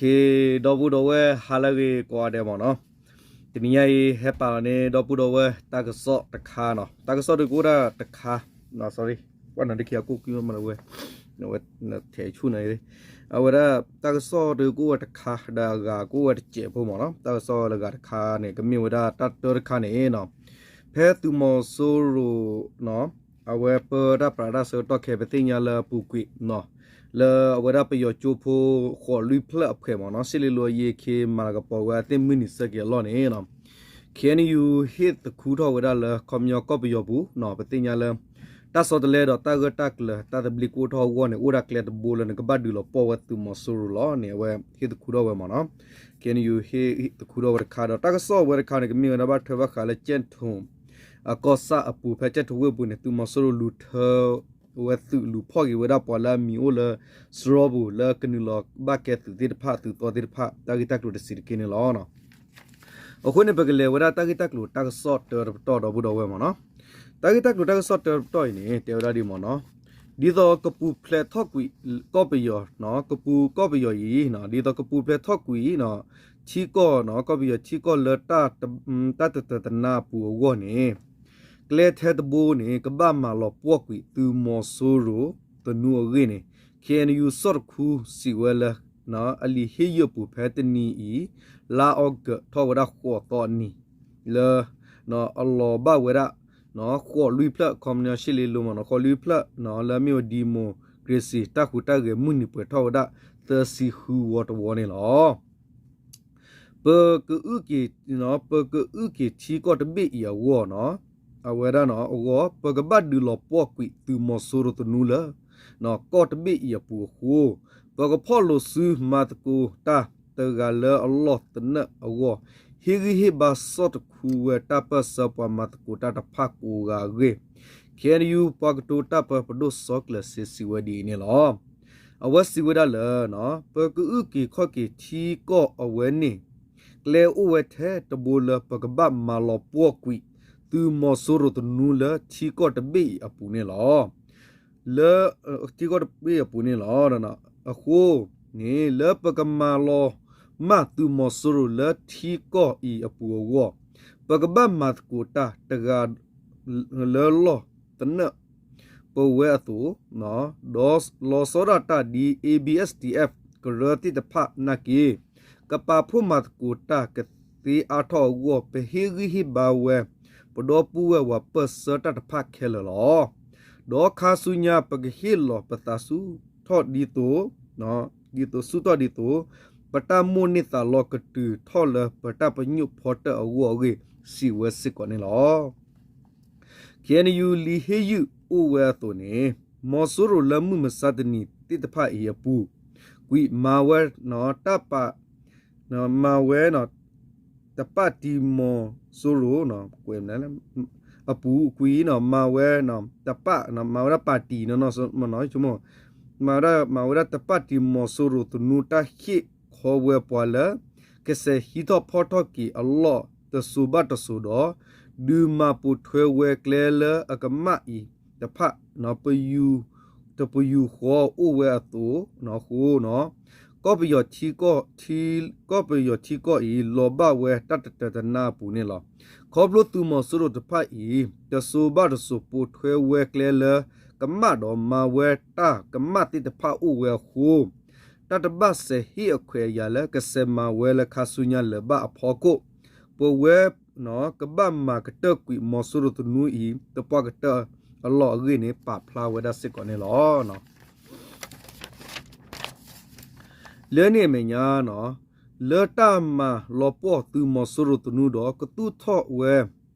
ကဲ ဒီပုၢ်ဒီဝဲၢ် ဟါလၢအဂ့ၤကိးဂၤဒဲးမ့ၢ်နီၤ, တနံၤညါအံၤ ဟဲပာ်လီၤန့ၢ်ဒီပုၢ်ဒီဝဲၢ် တၢ်ကစီၣ်တခါနီၤ, တၢ်ကစီၣ်ဒုးကအိၣ်ဒၣ်တခါ, sorry, ပှၤနီၤတခံအကိၣ်ကွံမးဝဲ, ထဲဆူၣ်န့ၣ်, အဝဲဒၣ် တၢ်ကစီၣ်ဒုးကအိၣ်ဝဲတခါ ဒီးအဂၤကအိၣ်ဝဲတစဲးဖိမ့ၢ်နီၤ, တၢ်ကစီၣ်လၢအဂၤတခါန့ၣ် ကမ့ၢ်ဝဲဒၣ်တၢ်တၢတခါန့ၣ်နီၤ, ဖဲသုးမီၤစိရိၤ အဝဲပၢတၢ်ပြးတၢ်ဆၢကတီၢ်ခဲ ပသ့ၣ်ညါလၢအပူၤကွံာ်နီၤ, လၢအဝဲဒၣ်ပယီၤကၠိဖိ ဃိးလွံၢ်ဖျၢၣ်အဖှဲးမ့ၢ်နီၤ, ရှစ်လေးလေးအရေးအခင်း မၤလၤကပီၤဝဲအသ့ၣ်မုၢ်နံၤဆၢက့ၤအလီၢ်န့ၣ်နီၤ, ခ့ၣ်အဲၣ်ယူၣ် ဟ့ၣ်သခူထီၣ်ဝဲဒၣ်လၢ ခီပညီကီၢ်ပယီၤပူၤနီၤ, ပသ့ၣ်ညါလၢ တၢ်ဆီတလဲဒီးတၢ်ဂၢၢ်တၢ်ကျၢၤ တၢ်သဘျ့ကအိၣ်ထီၣ်အဂီၢ်န့ၣ် အိၣ်ဒၣ်ကျဲတဘိလၢနကဘၣ်ဒုးလီၤပှီၢ်ဝဲသုးမီၤစိရိၤလီၤန့ၣ် အဝဲဟ့ၣ်သခူထီၣ်ဝဲမ့ၢ်နီၤ, ခ့ၣ်အဲၣ်ယူၣ် ဟ့ၣ်သခူထီၣ်ဝဲတခါဒီး တၢ်ကစီၣ်ဝဲတခါန့ၣ် ကမ့ၢ်ဝဲဒၣ်ဘၣ်ထွဲဘၣ်ဃးလၢ ကၠဲၣ်ထိၣ် အကီၢ်ဆၣ်အပူၤ ဖဲကၠဲၣ်ထိၣ်ဝ့ၢ်ပူၤန့ၣ် သုးမီၤစိရိၤလူၤထၢဝဲသုး လူၤဖီၣ်က့ၤဝဲဒၣ်ပှၤလၢအမံၤအိၣ်လၢ စရီပူၤ လၢကနုာ်လီၤဘၣ်ကဲသုးသ့ၣ်တဖၣ် သုးသီသ့ၣ်တဖၣ် တၢ်ဂ့ၢ်တၢ်ကျိၤတဆံးတက့ၢ်န့ၣ်လီၤ. အဃိန့ၣ် ပကလဲၤဝဲဒၣ်တၢ်ဂ့ၢ်တၢ်ကျိၤတၢ်ကစီၣ်တၢတပတီၢ်ဒီပုၢ်ဒီဝဲၢ်မ့ၢ်နီၤ, တၢ်ဂ့ၢ်တၢ်ကျိၤတၢ်ကစီၣ်တၢတပတီၢ်အံၤန့ၣ် တဲဝဲဒၣ်ဒ်မ့ၢ်နီၤ, ဒ်သိးကပူၤဖျဲးထီၣ်ကွံာ် ကီၢ်ပယီၤ, ကပူၤကီၢ်ပယီၤအံၤ, ဒ်သိးကပူၤဖျဲးထီၣ်ကွံာ် ထံကီၢ်, ကီၢ်ပယီၤထံကီၢ်လၢ တၢ်တတၢတနါအပူၤအဂီၢ်န့ၣ်, ကျဲထဲတဘိန့ၣ် ကဘၣ်မၤလီၤပှီၢ်ကွံာ်သုးမီၤစိရိၤသနူအဂ့ၢ်န့ၣ် ခ့ၣ်အဲၣ်ယူၣ် စီၣ်တခူစံးဝဲလၢ အလံာ်ဟ့ၣ်ယုၢ်အပူၤ ဖဲတနံၤအံၤ လါအီကူးထီၣ်ဝဲဒၣ်ဃိးသီအနံၤ လၢ အလီၤဘၣ်ဝဲဒၣ် ဃိးလွံၢ်ဖျၢၣ် ခီပညီရှစ်လေးလေးမ့ၢ်နီၤ, ဃိးလွံၢ်ဖျၢၣ် လၢအမ့ၢ်ဝဲ democracy တၢ်ဟူးတၢ်ဂဲၤမုၢ်နံၤပှဲၤထီၣ်ဝဲဒၣ် သၢဆံဃုဝီတဝီန့ၣ်လီၤ. ပ ပကအုၣ်က့ၤထံကီၢ်တဘ့ၣ်အံၤအဂီၢ်နီၤ, အဝဲဒၣ်အဂီၢ် ပကဘၣ်ဒုးလီၤပှီၢ်ကွံာ်သုးမီၤစိရိၤသနူလၢ ကီၢ်တဘ့ၣ်အံၤအပူၤအဃိ, ပကဖီၣ်လိာ်စုမၤသကိးတၢ်တဂၤလၢအလီၢ်သနၢၣ်အဂီၢ်, ဟ့ၣ်ဂံၢ်ဟ့ၣ်ဘါစီၣ်တခူဝဲတၢ်ပၢၢ်ဆၢပှၤမၤသကိးတၢ်တဖၣ်ကိးဂၤအဂ့ၢ်, ခ့ၣ်အဲၣ်ယူၣ် ပှၤကတိၤတၢ်ပၢ ပဒိၣ်စီၤကျၢၤစ့ စံးဝဲဒ်အံၤန့ၣ်လီၤ. အဝဲစံးဝဲဒၣ်လၢ ပကအုၣ်က့ၤခီၣ်က့ၤထံကီၢ်အဝဲန့ၣ် ကျဲအိၣ်ဝဲထဲတဘိလၢပကဘၣ်မၤလီၤပှီၢ်ကွံာ် သုးမီၤစိရိၤသနူလၢထံကီၢ်တဘ့ၣ်အံၤအပူၤန့ၣ်လီၤ. လၢ ထံကီၢ်တဘ့ၣ်အပူၤန့ၣ်လီၤ. အဃိန့ၣ် လၢပကမၤလီၤမၢ်သုးမီၤစိရိၤလၢထံကီၢ်အံၤအပူၤအဂီၢ်, ပကဘၣ်မၤသကိးတၢ်တဂၤ လၢလီၢ်သနၢၣ် ပဝဲအသိး, ဒီးလီၤဆီဒၣ်တၢ်ဒ် A B S D F ကရၢသ့ၣ်တဖၣ်နာ်က့ ကပာ်ဖှိၣ်မၤသကိးတၢ်ကသ့အါထီၣ်အဂီၢ် ပဟ့ၣ်ဂံၢ်ဟ့ၣ်ဘါဝဲ ပဒီပုၢ်ဝဲၢ်ပှၤပၢၢ်ဆၢတၢ်တဖၣ်ခဲလၢာ်လီၤ. ဒီးခါဆူညါပကဟ့ၣ်လီၤပသးဆူထီၣ်ဒ်သိး ဒ်သိးဆူထီၣ်ဒ်သိး ပတၢ်မိၣ်န့ၢ်သးလီကတုၤထီၣ်လၢပတၢ်ပညိၣ်ဖီတၢၣ်အဂီၢ်အဂ့ၢ် စံးဝဲစ့ၢ်ကီးန့ၣ်လီၤ. ခ့ၣ်အဲၣ်ယူၣ် လံာ်ဟ့ၣ်ယုၢ်အိၣ်ဝဲအသိးန့ၣ်, မီၤစိရိၤလၢမုၢ်မဆါတနံၤသ့ၣ်တဖၣ်အံၤအပူၤကွံာ် မၤဝဲ တၢ်ပာ် မၤဝဲ တပၣ်တံၤမီၤစိရိၤ အပူၤကွံာ် မၤဝဲ တပၣ် မၤဝဲဒၣ်ပၣ်တံၤ မၤဝဲဒၣ် မၤဝဲဒၣ်တပၣ်တံၤမီၤစိရိၤသနူတၢ်ဟ့ၣ်ခီဝဲပှၤလၢ ကစဲးဟံးထီၣ်ဖီၣ်ထီၣ်က့ၤအလီၢ်တစိၤဘၣ်တစိၤဒီး ဒုးမၤပိာ်ထွဲဝဲကျဲလၢအကမၣ်အံၤတဖၣ် တပယူာ်ဃီအိၣ်ဝဲအသိးအဃိ ကီၢ်ပယီၤထံကီၢ် ကီၢ်ပယီၤထံကီၢ်အံၤ လီၤဘၣ်ဝဲတၢ်တတၢတနါအပူၤန့ၣ်လီၤ. ခီဖျိသုးမီၤစိရိၤတဖၣ်အံၤ တစိၤဘၣ်တစိၤပိာ်ထွဲဝဲကျဲလၢကမၣ်ဒီး မၤဝဲတၢ်ကမၣ်သ့ၣ်တဖၣ်အိၣ်ဝဲအဃိ တၢ်တဘၣ်စဲးဟ့ၣ်အခွဲးအယာ်လၢကစဲးမၤဝဲလၢခါဆူညါလၢၤဘၣ်အဖီခိၣ် ပဝဲ ကဘၣ်မၤကတၢၢ်ကွံာ်မီၤစိရိၤသနူအံၤ သပှၢ်ကတၢၢ်အလီၢ်အဂ့ၢ်န့ၣ် ပာ်ဖျါဝဲဒၣ်စ့ၢ်ကီးန့ၣ်လီၤ. လၢန့ၣ်အမဲာ်ညါ လၢတၢ်မၤလီၤပှီၢ်သုးမီၤစိရိၤသနူဒီး ကသူၣ်ထီၣ်ဝဲ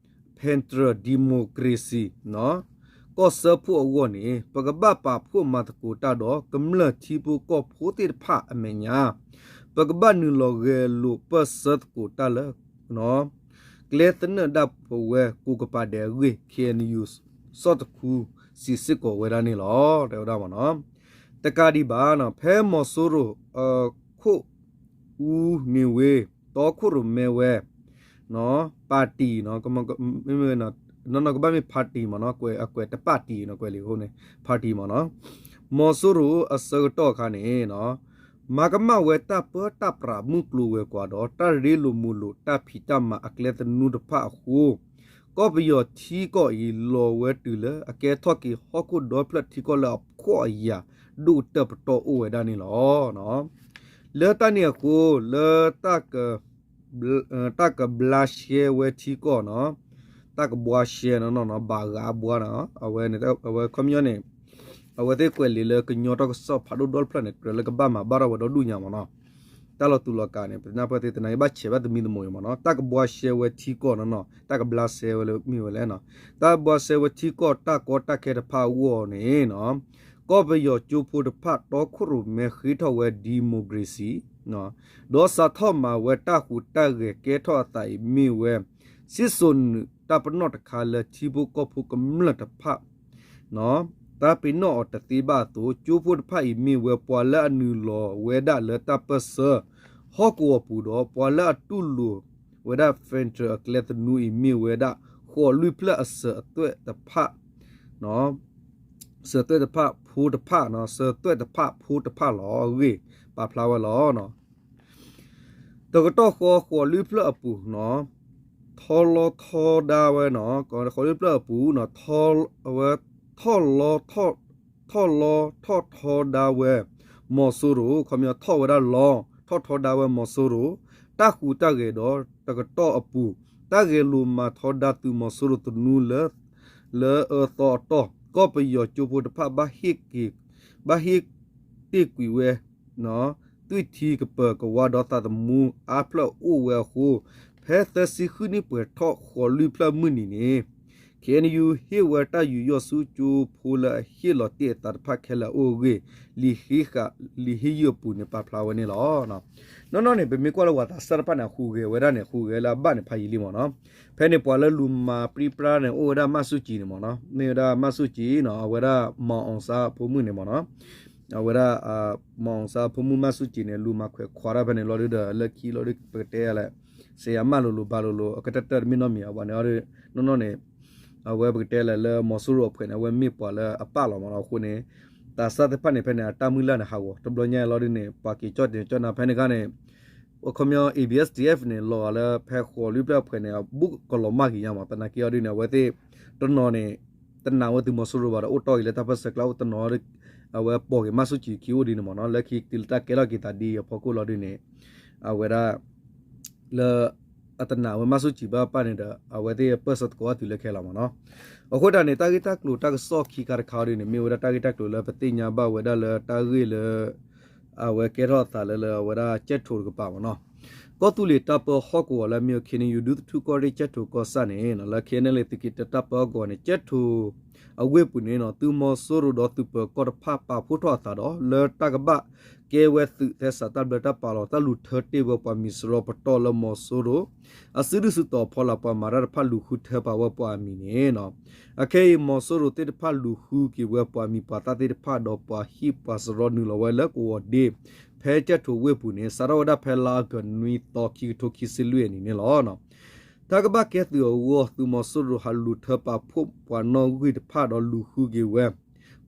Federal Democracy ကီၢ်စၢဖှိၣ်အဂီၢ်န့ၣ် ပကဘၣ်ပာ်ဖှိၣ်မၤသကိးတၢ်ဒီး ကမျၢၢ်ထံဖိကီၢ်ဖိသ့ၣ်တဖၣ်အမဲာ်ညါ ပကဘၣ်နုာ်လီၤဂဲၤလိာ်ပၢၢ်ဆၢသကိးတၢ်လၢ ကျဲသနၢၣ်ဒၣ်ပဝဲကိးကပၤဒဲးအဂ့ၢ် ခ့ၣ်အဲၣ်ယူၣ် စီၣ်တခူ စံးစ့ၢ်ကီးဝဲဒၣ်န့ၣ်လီၤ. တဲဝဲဒၣ်မ့ၢ်နီၤ တကးဒံးဘၣ် ဖဲမီၤစိရိၤအခိၣ်အူမ့ၢ်ဝ့ တီခိၣ်ရိၣ်မဲဝဲ ပၣ်တံၣ် နီၢ်နီၢ်ကဘၣ်မ့ၢ် party မ့ၢ်နီၤ အကွဲးတပၣ်တံၣ်နီၤ ကွဲးလံအဃိန့ၣ် party မ့ၢ်နီၤ မီၤစိရိၤအဆၢကတီၢ်အခါန့ၣ် ပ မၤကမၣ်ဝဲတၢ်ပၢတၢ်ပြးမုၢ်ကျိၤဝဲၤကွာ်ဒီး တၢ်ရ့လိာ်မုာ်လိာ်တၢ်ဖံးတၢ်မၤအကျဲသနူတဖၣ်အဃိ ကီၢ်ပယီၤထံကီၢ်အံၤ လီၤဝဲတုၤလၢအကဲထီၣ်က့ၤဟီၣ်ခိၣ်ဒီဖျၢၣ်ထံကီၢ်လၢအဖှီၣ်အယာ်ဒိၣ်ကတၢၢ်ပတီၢ်အိၣ်ဝဲဒၣ်န့ၣ်လီၤ. လၢတၢ်န့ၣ်အဃိ လၢ တၢ်ကဘျါရှဲဝဲထံကီၢ်နီၤ, တၢ်ကဘှါရှဲနီၤနီၤ ဘၣ်ဂးဘှါနီၤ, အဝဲန့ၣ် အဝဲခီပညီန့ၣ် အဝဲသ့ၣ်ကွဲးလံာ်လၢကညီတၢ်ကစီၣ်ဖးဒိၣ်ဒီဖျၢၣ်န့ၣ် ကြၢးလၢကဘၣ်မၤဘၣ်ထီၣ်ဝဲဒီဒူၣ်ညါမ့ၢ်နီၤ, တၢ်လီၤတူာ်လီၤကာ်န့ၣ် ပနၢ်ပၢၢ်သ့ၣ်တနံၤအံၤဘၣ်ဆဲးဘၣ်သမံသမိးအံၤမ့ၢ်နီၤ, တၢ်ကဘှါရှဲဝဲထံကီၢ်နီၤနီၤ တၢ်ကဘျါရှဲဝဲလၢမ့ၢ်ဝဲလဲၣ်နီၤ, တၢ်ဘှါရှဲဝဲထံကီၢ်တၢ်ကီတၢ်ခဲတဖၣ်အဂီၢ်န့ၣ်နီၤ ကီၢ်ပယီၤကၠိဖိတဖၣ်တီခိၣ်ရိၣ်မဲဃ့ထီၣ်ဝဲ democracy ဒီးစးထီၣ်မၤဝဲတၢ်ဟူးတၢ်ဂဲၤကဲထီၣ်အသးအံၤမ့ၢ်ဝဲ စံၣ်စိၤနုာ်တၢ်ပနီၣ်တခါလၢထံဖိကီၢ်ဖိကမျၢၢ်တဖၣ် တၢ်ပ့ၤနီၣ်အီၤတသ့ဘၣ်အသိး ကၠိဖိတဖၣ်အံၤမ့ၢ်ဝဲပှၤလၢအနုာ်လီၤဝဲဒၣ်လၢတၢ်ပၢၢ်ဆၢ ဟီၣ်ကဝီၤပူၤဒီး ပှၤလၢအတူၢ်လိာ်ဝဲဒၣ် federal အကျဲသနူအံၤမ့ၢ်ဝဲဒၣ် ဃိးလွံၢ်ဖျၢၣ်အစၢၤအသွဲၣ်တဖၣ် စၢၤသွဲၣ်တဖၣ်ဖိတဖၣ်, စၢၤသွဲၣ်တဖၣ်ဖိတဖၣ်လီၤအဂ့ၢ် ပာ်ဖျါဝဲလီၤ. တကတီၢ်ဃီဃိးလွံၢ်ဖျၢၣ်အပူၤနီၤ, ထီလီထီဒါဝဲနီၤ, ဃိးလွံၢ်ဖျၢၣ်အပူၤနီၤ, အဝဲ ထီၣ်လီ ထီၣ်လီထီၣ်ထီဒါဝဲ မီၤစိရိၤ, ခီပညီထီၣ်ဝဲဒၣ်လီ ထီၣ်ထီဒါဝဲမီၤစိရိၤ တၢ်ဟူးတၢ်ဂဲၤဒီး တကတီၢ်အပူၤ တၢ်ဂဲၤလိာ်မၤထီဒါသုးမီၤစိရိၤသနူလၢ လၢအၢသီအတီၢ် ကီၢ်ပယီၤကၠိဖိတဖၣ် ဘၣ်ဟ့ၣ်တ့ၢ်ကွံာ်ဝဲ သွံၣ်ထံကပၢၤကဝါဒီးသးသမူအါဖျၢၣ်အိၣ်ဝဲအဃိ ဖဲသၢဆံဃုနံၣ်ပှဲၤထီၣ်ဃိးလွံၢ်ဖျၢၣ်မုၢ်နံၤန့ၣ် ခ့ၣ်အဲၣ်ယူၣ် ဟ့ၣ်ဝဲတၢ်ယူးယီၣ်ဆူကၠိဖိလၢအဟ့ၣ်လီၤတ့ၢ်အသးတဖၣ်ခဲလၢာ်အအိၣ်အဂ့ၢ် လံာ်ဟ့ၣ်ဃာ် လံာ်ဟ့ၣ်ယူၣ်အပူၤန့ၣ် ပာ်ဖျါဝဲန့ၣ်လီၤ. နီၢ်နီၢ်န့ၣ် ပမ့ၢ်ကွၢ်လၢပှၤသးစၢ်တဖၣ်န့ၣ် အဟူးဂဲၤဝဲဒၣ်န့ၣ် ဟူးဂဲၤလၢအဘၣ်န့ၣ် ဖးယံာ်လံမ့ၢ်နီၤ. ဖဲန့ၣ်ပှၤလၢလူၤမၤပြံပြါန့ၣ် အိၣ်ဝဲဒၣ်မၢ်ဆူၣ်ကံန့ၣ်မ့ၢ်နီၤ, မ့ၢ်ဝဲဒၣ်မၢ်ဆူၣ်ကံနီၤ, အဝဲဒၣ် မီၤအီၣ်စၢ်ဖိမုၣ်န့ၣ်မ့ၢ်နီၤ, အဝဲဒၣ် မီၤအီၣ်စၢ်ဖိမုၣ်မၢ်ဆူၣ်ကံန့ၣ် လူၤမၤခွဲးခွါတၢ်ဖဲန့ၣ်လီၤဒုဒီး လၢခံလီၤဒု ပကတဲလဲၣ် စယၤမၢ်လိၤလိၤ ဘၣ်လိၤလိၤ အကတၢၢ်တၢၢ်တမ့ၢ်နီတမံၤ အဝဲန့ၣ် နီၢ်နီၢ်န့ၣ် အဝဲပကတဲလဲၣ်လၢမီၤစိရိၤအဖှဲးန့ၣ် အဝဲမ့ၢ်ပှၤလၢအပၢ်လီၤမ့ၢ်နီၤ. အဃိန့ၣ် သးစၢ်သ့ၣ်တဖၣ်န့ၣ် ဖဲန့ၣ် အတၢ်မုၢ်လၢ်န့ၣ် ဟးဂီၤ တဘျီညါအံၤလီၤဒုန့ၣ် ပှၤက့ၤကၠီၣ်တဲာ်ကၠီၣ်နၤဖဲန့ၣ်အခါန့ၣ် အခီပညီ A B S D F န့ၣ် လီၤဂာ်လၢဖဲဃိးလွံၢ်ဖျၢၣ်အဖှဲးန့ၣ် အဘူးကလီၤမၢ်က့ၤညါမ့ၢ် သနာ်က့အီၤဒုန့ၣ် အဝဲသ့ၣ် တနီၤန့ၣ် တနာ်ဝဲသုးမီၤစိရိၤဘၣ်ဒီး အိၣ်တီၢ်က့ၤလၢတၢ်ပၢၢ်ဆၢကျါအိၣ် တနီၤ အဝဲပိာ်က့ၤမၢ်ဆူၣ်ကံခံအိၣ်ဒ်န့ၣ်မ့ၢ်နီၤ. လၢခံတုၤလၢတၢ်ကဲထီၣ်က့ၤသးဒ်အံၤအဖီခိၣ်လီၤဒုန့ၣ် အဝဲဒၣ် လၢ အတနာ်ဝဲမၢ်ဆူၣ်ကံဘၣ်ပၢ်န့ၣ်ဒီး အဝဲသ့ၣ်ပၢၢ်ဆၢသကိးအီၤတုၤလၢခဲလီၤမ့ၢ်နီၤ. အဃိသတးန့ၣ် တၢ်ဂ့ၢ်တၢ်ကျိၤတၢ်ကစီၣ်ခံခါတခါအီၤဒ်န့ၣ် မ့ၢ်ဝဲဒၣ်တၢ်ဂ့ၢ်တၢ်ကျိၤလၢပသ့ၣ်ညါဘၣ်ဝဲဒၣ်လၢတၢ်ဂ့ၢ်လၢ အဝဲကဲထီၣ်အသးလၢလၢအဝဲဒၣ်ကၠဲၣ်ထိးတကပၤမ့ၢ်နီၤ. ကီၢ်သူလ့ၤတၢ်ပၢဟီၣ်ကဝီၤလၢအမ့ၢ် ခ့ၣ်အဲၣ်ယူၣ် ဒူသထူၣ်ကီၢ်ရ့ၣ်ကၠဲၣ်ထိးကီၢ်ဆၣ်န့ၣ် လၢ K N L A သုးက့တၢ်ပၢဟီၣ်ကဝီၤန့ၣ် ကၠဲၣ်ထိး အဝ့ၢ်ပူၤန့ၣ် သုးမီၤစိရိၤဒီးသုးပၢၤကီၢ်တဖၣ်ပာ်ဖှိၣ်ထီၣ်အသးဒီး လၢတၢ်ကဘၣ်ကဲဝဲသုးသဲစးတၢ်ဘျၢတၢ်ပာ်လီၤ တၢ်လူၤထၢတ့ၢ်ဝဲပှၤမံၤစရီပတီၢ်လၢမီၤစိရိၤ အစုဒုၣ်စုတီၤဖီလာ်ပှၤမၤတၢ်တဖၣ်လူၤဃုထၢပာ်ဝဲပှၤအမံၤန့ၣ် အခဲအံၤ မီၤစိရိၤသ့ၣ်တဖၣ်လူၤဃုက့ၤဝဲပှၤမံၤပှၤသၣ်သ့ၣ်တဖၣ်ဒီးပှၤဟံၣ်ပှၤစရီနုာ်လီၤဝဲလၢကဝီၤဒ့ ဖဲကၠဲၣ်ထိးဝ့ၢ်ပူၤန့ၣ် စးထီၣ်ဝဲဒၣ်ဖဲလါအီကူးနွံသီ ခံကထိခံဆံလွံၢ်အနံၤန့ၣ်လီၤ. တၢ်ကဘၣ်ကဲသုးအဂီၢ် သုးမီၤစိရိၤဟးလူၤထၢပာ်ဖှိၣ်ပှၤနီၣ်ဂံၢ်တဖၣ်ဒီးလူၤဃုက့ၤဝဲ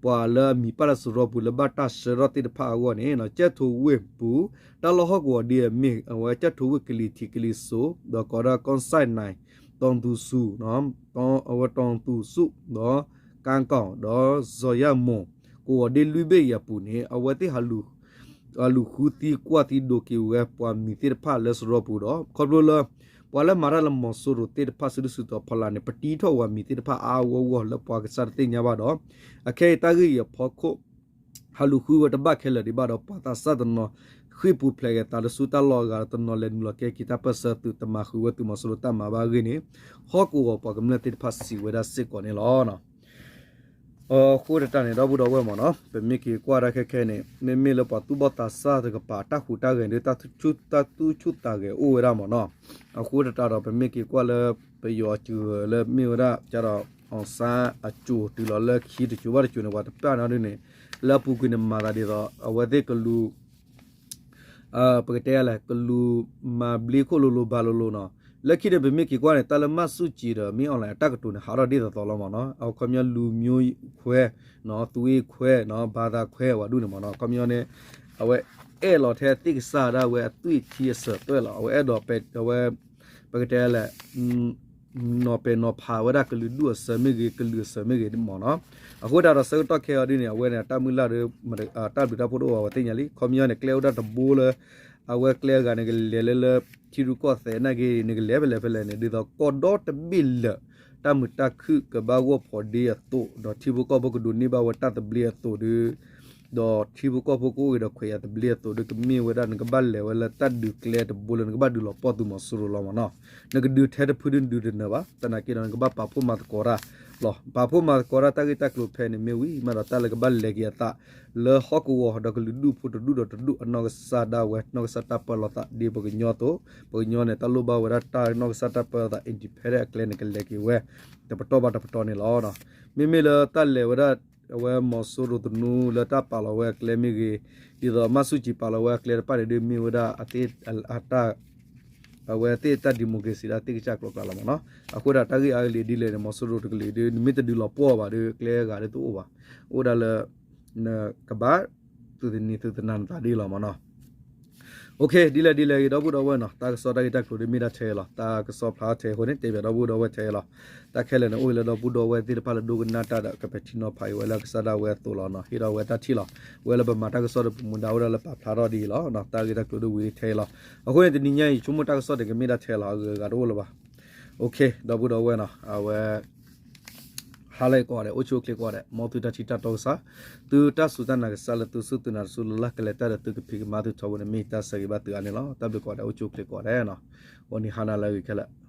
ပှၤလၢအမံၤပၢ်လၢစရီပူၤလၢဘၣ်တၢ်ဆှၢထီၣ်သ့ၣ်တဖၣ်အဂီၢ်န့ၣ် ကၠဲၣ်ထိးဝ့ၢ်ပူၤ တၢ်လီၢ်ဟီၣ်ကဝီၤဒ့အမ့ၢ် အဝဲကၠဲၣ်ထိးဝ့ၢ်ကလံၤထံးကလံၤစိး ဒီးကိးဒၣ်ကီၢ်စဲၣ်နၢ် တီၤသူၣ်ဆူၣ် အဝဲတီၤသူၣ်ဆူၣ် ဒီး ကၣ်ကီၣ် ဒီးစီၤယၣ်မိၣ် ကဝီၤဒ့လွံၢ်ဘ့ၣ်အံၤအပူၤန့ၣ် အဝဲသ့ၣ် လူၤဃုသံကွၢ်သံဒိးက့ၤဝဲပှၤမံၤသ့ၣ်တဖၣ်လၢစရီပူၤဒီး ခီဖျိလၢ ပှၤလၢမၤတၢ်လၢမီၤစိရိၤသ့ၣ်တဖၣ်စုဒုၣ်စုတီၤဖီလာ်န့ၣ် ပတံထီၣ်ဝဲမံၤသ့ၣ်တဖၣ်အါအါဂီၢ်ဂီၢ်လၢပှၤကစၢ်တသ့ၣ်ညါဘၣ်ဒီး အခဲအံၤတၢ်ဂ့ၢ်အံၤအဖီခိၣ် ဟးလူၤဃုဝဲတဘၣ်ခဲလၢာ်ဒံးဘၣ်ဒီး ပှၤသးစၢ်တနီၤ ဃ့ၢ်ပူၤဖျဲးက့ၤသးလၢဆူတၢ်လီၢ်အဂၤဒီး တနီၤလဲၤနုာ်လီၤကဲက့ၤတၢ်ပၢၢ်ဆၢသုးတမၤဃုာ်ဝဲသုးမီၤစိရိၤတၢ်မၤဘၣ်အဂ့ၢ်န့ၣ် ဟီၣ်ကဝီၤပှၤကမျၢၢ်သ့ၣ်တဖၣ်စံးဝဲဒၣ်စ့ၢ်ကီးန့ၣ်လီၤ. အဃိသတးန့ၣ် ဒီပုၢ်ဒီဝဲၢ်မ့ၢ်နီၤ ပမ့ၢ်က့ၤကွၢ်တၢ်ခဲခဲန့ၣ် မ့မ့ၢ်လၢပှၤသူၣ်ဘီၣ်သးစၢ်တကပၤ တၢ်ဟူးတၢ်ဂဲၤဒီး တၢ်သူၣ်ဆူၣ်သးဂဲၤအိၣ်ဝဲဒၣ်မ့ၢ်နီၤ. အဃိသတးဒီး ပမ့ၢ်က့ၤကွၢ်လၢ ပယီၤအစှၤလၢမ့ၢ်ဝဲဒၣ် ကဒီး အီၣ်စၢအစိၤတုၤလီၤလၢခံတစိၤဘၣ်တစိၤန့ၣ် ပှၤတပာ်နီတဒုန့ၣ် လၢအပူၤကွံာ်န့ၣ်မၤသးဒ်သိး အဝဲသ့ၣ်ကလူၤ ပကတဲလဲၣ် ကလူၤမၤဘျ့ခိၣ်လိၤလိၤဘၣ်လိၤလိၤနီၤ. လၢခံန့ၣ် ပမ့ၢ်က့ၤကွၢ်န့ၣ် တၢ်လၢမၢ်ဆူၣ်ကံဒီး မ့ၢ်အီၣ်လဲၣ်အတၢ်ကတိၤန့ၣ် ဟးထီၣ်ဒ်သိးသိးလီၤမ့ၢ်နီၤ. အခီပညီလူၤမျိုးခွဲ သွေးခွဲ ဘာသာခွဲ ဝဲဒၣ်န့ၣ်မ့ၢ်နီၤ. အခီပညီန့ၣ် အဝဲ အဝဲအဲၣ်လီၤထဲအသ့ၣ်ကစၢ်ဒၣ်ဝဲအသွံၣ်ထံအစၢၤသွဲၣ်လီၤ. အဝဲအဲၣ်ဒိးပဲဝဲ ပကတဲလဲၣ် နီၢ်ပဲာ်နီၢ်ဖးဝဲဒၣ်ကလုာ်ဒူၣ်အစၢၤမ့ၢ်ဂ့ၤ ကလုာ်အစၢၤမ့ၢ်ဂ့ၤမ့ၢ်နီၤ. အဃိဒၣ်ဒီးဆၢကတီၢ်ခဲအံၤဒ်န့ၣ် အဝဲန့ၣ် တၢ်မုၢ်လၢ်ဒီး တၢ်ဘျုးတၢ်ဖှိၣ်တအိၣ်ဘၣ် အဝဲသ့ၣ်ညါလံ. ခီပညီန့ၣ် ကျဲအိၣ်ဒၣ်တဘိလၢ အဝဲကျဲအဂၤန့ၣ် ကလဲၤလၢလၢ ထံရူၢ်ကီၢ်သဲးနာ်က့ နကလဲၤဖဲလဲၣ်ဖဲလဲၣ်န့ၣ် ဒ်သိးကီၢ်ဒီတဘ့ၣ်လၢာ် တၢ်မုာ်တၢ်ခုၣ်ကဘၣ်ဂီၢ်ဖီဒ့အသိး ဒီးထံဖိကီၢ်ဖိကဒိးန့ၢ်ဘၣ်ဝဲတၢ်သဘျ့အသိးဒီး ဒီးထံဖိကီၢ်ဖိကအိၣ်ဂ့ၤဒီးခွဲးယာ်သဘျ့အသိးဒီး ကမ့ၢ်ဝဲဒၣ်နကဘၣ်လဲၤဝဲလၢတၢ်ဒုးကျဲတဘိလၢနကဘၣ်ဒုးလီၤပှီၢ်သုးမီၤစိရိၤလီၤမ့ၢ်နီၤ. နကဒုးထဲတဖုဒုနဒုးတနၢၤဘၣ်. သနာ်က့ဒီး နကဘၣ်ပာ်ဖှိၣ်မၤသကိးတၢ်လီၤ. ပာ်ဖှိၣ်မၤသကိးတၢ် တၢ်ဂ့ၢ်တၢ်ကျိၤဖဲန့ၣ်မ့ၢ်ဝံၤမးဒီး တၢ်လၢကဘၣ်လဲၤက့ၤအသး လၢဟီၣ်ကဝီၤဒီးကလုာ်ဒူၣ်ဖိတဒူၣ်ဒီးတဒူၣ်အနီၢ်ကစၢ်ဒၣ်ဝဲ နီၢ်ကစၢ်တၢ်ပၢလီၤသးဒ်ပှၤကညီအသိး, ပှၤကညီန့ၣ် တၢ်လိၣ်ဘၣ်ဝဲဒၣ်တၢ်နီၢ်ကစၢ်တၢ်ပၢလီၤသး independent အကျဲန့ၣ် ကလဲၤက့ၤဝဲ တပတီၢ်ဘၣ်တပတီၢ်န့ၣ်လီၤ. မ့မ့ၢ်လၢတၢ်လဲၤဝဲဒၣ် အဝဲမီၤစိရိၤသနူလၢတၢ်ပာ်လီၤဝဲအကျဲမ့ၢ်ဂ့ၤ, ဒ်သိးမၤဆူၣ်ကံပာ်လီၤဝဲအကျဲတဖၣ်န့ၣ်ဒီး မ့ၢ်ဝဲဒၣ်အတၢ် အဝဲသ့ၣ်တၢ် democracy ဒၣ်သ့ၣ်ကစၢ်ကျိၤကျါလီၤမ့ၢ်နီၤ. အဃိဒၣ်တၢ်ဂ့ၢ်အါကလံၤဒ်လဲၣ်န့ၣ် မီၤစိရိၤတကလုာ်ဒီး နမ့ၢ်တဒုးလီၤပှီၢ်ဘၣ်ဒီး ကျဲအဂၤဒီးတအိၣ်ဘၣ်. အိၣ်ဒၣ်လၢ နကဘၣ် သုးသနံၤသုးသနၤနသးဒ်လီၤမ့ၢ်နီၤ. ဒ်လဲၣ်ဒ်လဲၣ်ဂ့ၤ ဒီပုၢ်ဒီဝဲၢ်နီၤ, တၢ်ကစီၣ်တၢ်ဂ့ၢ်တၢ်ကျိၤဒီးမ့ၢ်ဒၣ်ထဲအံၤလီၤ. တၢ်ကစီၣ်ဖျါထဲအံၤအဃိန့ၣ် တဲဘၣ်ဒီပုၢ်ဒီဝဲၢ်ထဲအံၤလီၤ. တၢ်ခဲလၢာ်န့ၣ် အိၣ်လၢဒီပုၢ်ဒီဝဲၢ်သ့ၣ်တဖၣ်လၢဒိကနၣ်တၢ်ဒီး ကပဲာ်ထံနီၤဖးအီၤဝဲလၢကစၢ်ဒၣ်ဝဲအသိးလီၤနီၤ. ဟ့ၣ်ဒီးဝဲတၢ်ထံၣ်လီၤ. ဝဲလၢပမၤတၢ်ကစီၣ်ဒီးပမူဒါအိၣ်ဒၣ်လၢပာ်ဖျါထီၣ်ဒ်အံၤလီၤ. တၢ်ဂ့ၢ်တၢ်ကျိၤဒီးဝံၤထဲအံၤလီၤ. အဃိန့ၣ် တနံၤညါအံၤ ဆိကမိၣ်တၢ်ကစီၣ်န့ၣ် ကမ့ၢ်ဒၣ်ထဲလီၤ. အဂုၤအဂၤတအိၣ်လၢၤဘၣ်. ဒီပုၢ်ဒီဝဲၢ်နီၤ, အဝဲ ဟါလၢကိးဂၤဒဲး အိၣ်ဆူၣ်အိၣ်ချ့ကိးဂၤဒဲး, မ်သုတၢ်ထံၣ်တၢ်တီကစၢ်, သုတၢ်စူၢ်တၢ်နာ်ကစၢ်လၢသုစူၢ်သုနာ်တစူၢ်လၢ်လၢ်ကလဲၤတၢ်ဒီးသုကဖံးကမၤသုထီဘိန့ၣ် မ့ၢ်တၢ်ဆၢဂ့ၤဘၣ်သုအါန့ၣ်လီၤ. တၢ်ဘျုးကိးဂၤဒဲး အိၣ်ဆူၣ်အိၣ်ချ့ကိးဂၤဒဲးနီၤ, ဂီၤနံၤဟါနၤလၢအဂ့ၤခဲလၢာ်.